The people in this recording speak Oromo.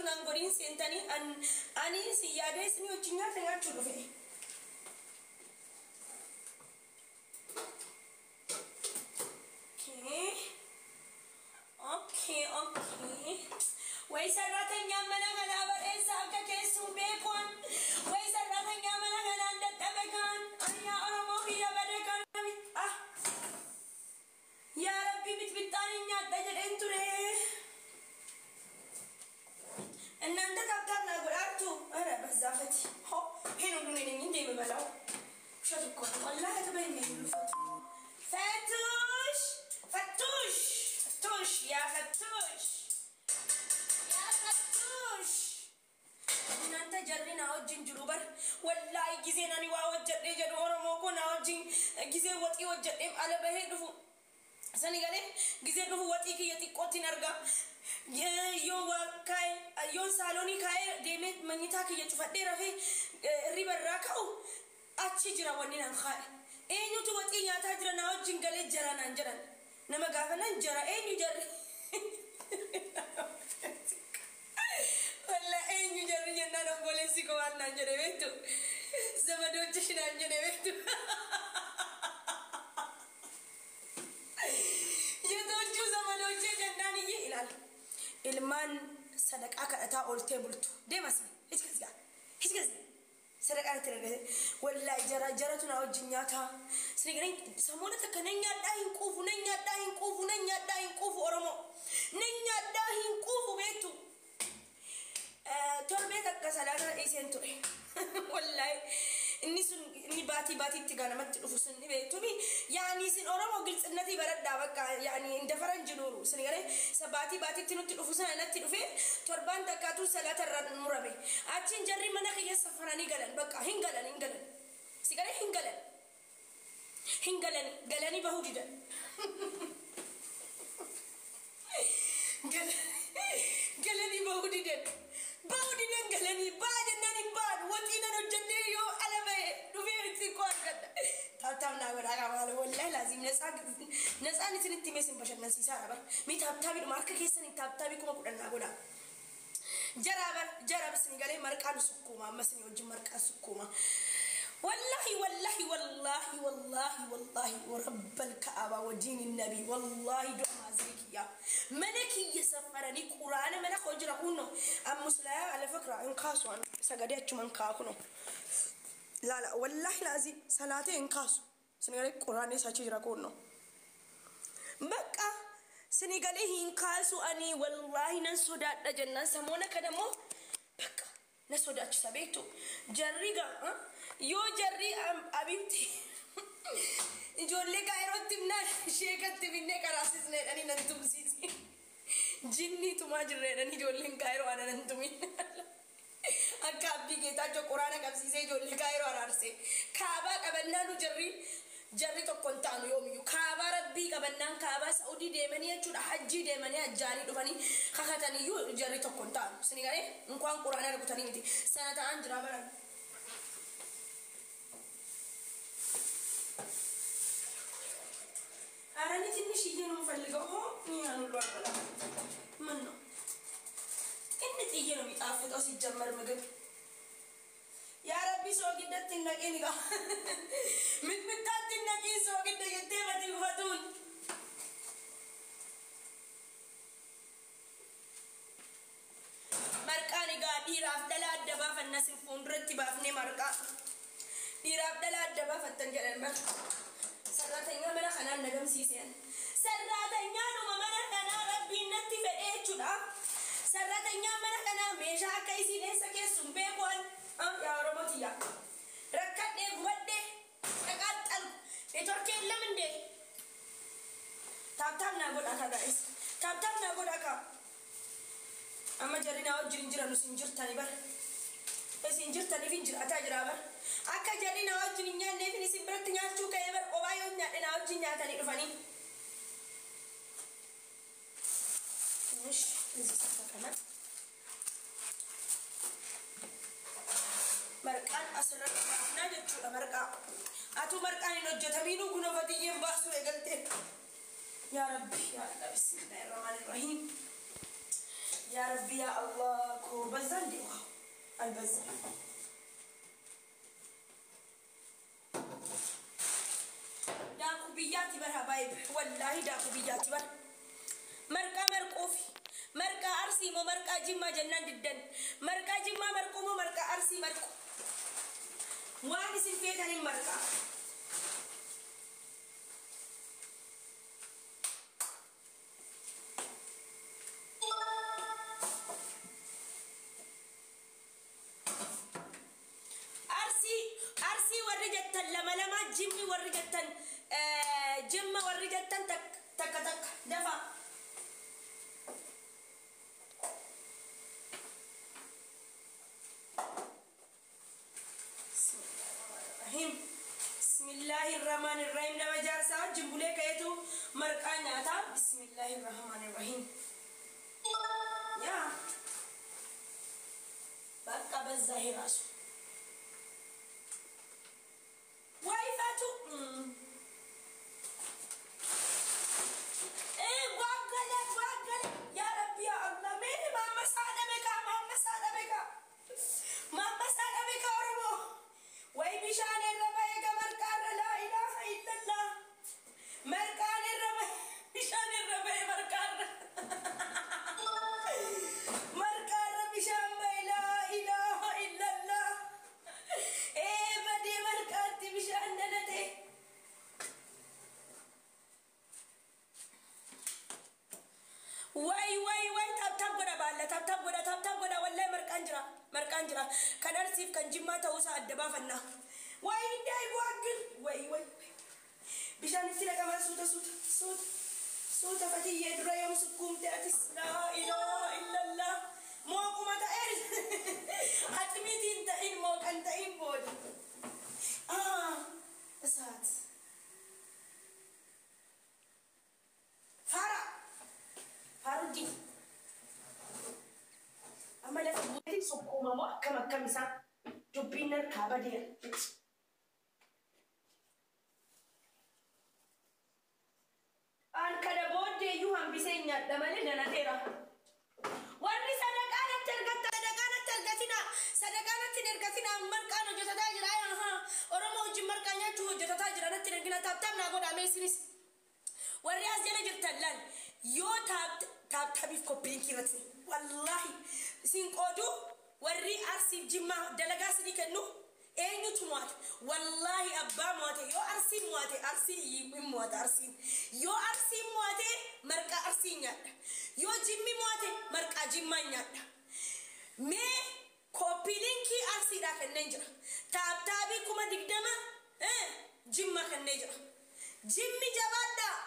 Fatu nan godhin seentanii ani si yaadee isinii wajjin nyaata nyaachuu dhufe. Okay, okay. Way sarratanya mana kanaa bareessa akka keessuun beekuun. Way sarratanya mana kanaan dadhabe kan. Yaa Oromoo kiyya badee kan. Ah. Yaa Rabbi bitbittaan hin nyaadha jedheen ture. እናንተ ታብታብ ና ጎዳችሁ። ኧረ በዛ ፈቲ ሆ ይሄን ሁሉ እኔ ነኝ እንዴ የምበላው? ውሸት እኮ ነው። ወላሂ አትበይም። ይሄን ሁሉ ፈቱ ፈቱሽ ፈቱሽ ፈቱሽ ያ ፈቱሽ ያ ፈቱሽ እናንተ jarri na wajjin jiru bar wallahi giseen ani waa hojjedhee jedhu Oromoo koo na wajjin gisee waxii hojjedhee ala bahee dhufu sani galee gisee dhufu waxii kiyya xiqqootti arga yoo waa kaa'e yoo saaloonii kaa'ee deemee manyitaa kiyya cufadhee rafee hirriba irraa ka'u achi jira wanni naan kaa'e eenyutu waxii nyaataa jira na wajjin galee jara naan jedhan nama gaafannan jara eenyu jarri walla eenyu jarri jennaan obboleessi koo waan naan jedhe beektu zamadochi naan jedhe beektu የቶቹ ዘመዶቼ jennaan iyye ilaal ilmaan sadaqaa kadhataa ooltee bultu deemas hij kasgaa hij kasgaa sadaqaa itti argate wallaahi jara jaratu na wajjin nyaataa sini galee samoona takka nan nyaadhaa hin quufu nan nyaadhaa hin quufu nan nyaadhaa hin quufu Oromoo nan nyaadhaa hin quufu beektu torbee takka salaata dhiiseen ture wallaahi inni sun inni baatii baatiitti gaa namatti dhufu sun ni beektumi yaani isin Oromoo gilxinnatii baradhaa bakka yaani inda faranji nuuru isin galee isa baatii baatiitti nutti dhufu sana natti dhufe torbaan takkaatu salaata irra murame achiin jarri mana kiyya safaranii galan bakka hin galan hin galan si galee hin galan hin galan galanii bahuu didan galanii bahuu didan bahuu didan galanii baa jennaan hin baan waxii nan hojjennee yoo ala bahe dhufee xiqqoo argadha. Taaptaap naa godhaa qaba wallahi laazim natsaan isinitti himee isin bashannansiisaadha bar mi taaptaabiidhuma harka keessanii taaptaabii 10,000 naa godhaa. Jara bar jara isin galee marqaan sukkuuma amma isin wajjin marqaan sukkuuma. والله والله والله والله والله ورب الكعبة ودين النبي والله دعاء مازريكيا منك يسفرني قرآن من أخوجر كونه أم مسلا على فكرة إنقاص أنا سجدت من كاكونه لا لا والله لازم صلاتي إنقاص سنقول قرآن سأشجر كونه بقى سنقول إنقاص أني والله ننسودات جنة سمونا كدمو بقى نسودات سبيتو جريجا yoo jarri abibti ijoollee kaayirootti himnaan sheekatti binnee karaasisne jedhanii nan tumsiisi. Jinni tumaa jirre jedhanii ijoolleen kaayiroo ana nan tumin. Akka abbii Geetaachoo quraana qabsiisee ijoollee kaayiroo araarsee kaabaa qabannaa nu jarri tokko hin taanu yoomiyyuu kaabaa rabbii qabannaan kaabaa Saudii deemanii jechuudha hajjii deemanii hajjaanii dhufanii kakataniyyuu jarri tokko hin taanu. Sini galee inkwaan quraana rukutanii miti sana ta'an jira baran. ኧረ እኔ ትንሽዬ ነው የምፈልገው። ያን ሁሉ አልበላም። ምን ነው ጥንጥዬ ነው የሚጣፍጠው ሲጀመር ምግብ። ያ ረቢ soogidda naqin gaa mixmixaatti naqin soogidda jettee mati ufatuun. Marqaan egaa dhiiraaf dhalaa adda baafanna sin fuulduratti baafnee marqaa. Dhiiraaf dhalaa adda baafattan jedhan bar. Sarratanya mana kanaan na gamsiiseen. Sarratanyaanuma mana kanaa rabbiin natti fedhee jechuudha. Sarratanyaan mana kanaa meeshaa akka isiin eessa keessu hin beeku an. Yaa Oromoo tiyya. Rakkadhee gubadhee dhaqaaxxalu. Neetworkii የለም እንዴ? Taaptaap naa godhaa kaa gaa'is. Taaptaap naa godhaa kaa. Amma jarri naa wajjin hin jiran isin jirtani bar. Isin jirtaniif hin jiraataa jira bar. Akka jarri naa wajjin hin nyaanneef isin biratti nyaachuu ka'ee bar qophaa yoo nyaadhe naa wajjin nyaatanii dhufanii. ትንሽ እዚህ ተቀመጥ። Marqaan asirratti baafnaa jechuudha marqaa. Atuu marqaan hin hojjetamiinuu kunoo fatiyyeen baasuu eegalte. Yaa Rabbi yaa Allah bismillahir rahmanir rahiim. Yaa Rabbi yaa Allah koo. በዛ እንዴ? ውሃው አልበዛም። Daakuu biyyaatti bara habaayib, wallaahi daakuu biyyaatti bara. Marqaa marquufi marqaa Arsii moo marqaa Jimmaa jennaan diddan. Marqaa Jimmaa marquu moo marqaa Arsii marqu? Waan isin feetanin marqaa. Arsii, Arsii warri jettan lama lama, Jimmi warri jettan, Jimma warri jettan takka takka, dafa. Bismillahi rahmaani rahim. Nama jaarsaa wajjin bulee ka'eetu marqaa nyaata. Bismillahi rahmaani rahim. Yaa bakka በዛ ይሄ ራሱ ዋይፋቱ ጓገለ ጓገለ። ያ ረቢ ያ አላህ ሜኒ ማመሳ dhabe kaa, maammasaa dhabe kaa, maammasaa dhabe kaa. Oromoo way bishaan irra ba'e ga marqaarra. Laa ilaaha illallah, marqaan irra ba'e, bishaan irra ba'e marqaarra, marqaarra bishaan ba'e. Laa ilaaha illallah, ee badee marqaatti bishaan dalate. Way way way, tap tap godha baalla, tap tap godha, tap tap godha. Wallahi marqaan jira, marqaan jira. Kan Arsiif kan Jimmaa ta'uusaa adda baafanna. Way indaay waggil, way way, bishaan itti naqamaa. Suuta suuta suuta suuta. Fatiyyee dura yoom sukkuumte atis? Laa ilaaha illallah, mooquma ta'ee haxmiitiin ta'in mooqan ta'in booda እሳት ፋራ ፋሩዲ amma lafa buutiin sukkuumamoo akkam akkam isaa dubbiin narkaa badeera. An kana booddeeyyuu hambisee nyaadha malee danateera. Warri sadaqaa natti ergatta, sadaqaa natti ergatina, sadaqaa natti hin ergatina. Marqaan hojjetataa jira. Oromoo wajjin marqaa nyaachuu hojjetataa jira, natti hin ergina. Tap tap naa godhaa isinis. Warri as jala jirtan laal, yoo taaptaabiif copy linkii irratti wallaahi isin qoodu. Warri Arsiif Jimmaa dalagaa isinii kennu eenyutu mo'ate? Wallaahi abbaa mo'ate, yoo Arsiin mo'ate, Arsii hin mo'ate. Arsiin yoo Arsiin mo'ate marqaa Arsii nyaadha, yoo Jimmi mo'ate marqaa Jimmaa nyaadha. Mee copy linkii Arsiidhaa kenneen jira, tap taabii 20,000 Jimmaa kennee jira. Jimmi jabaadhaa.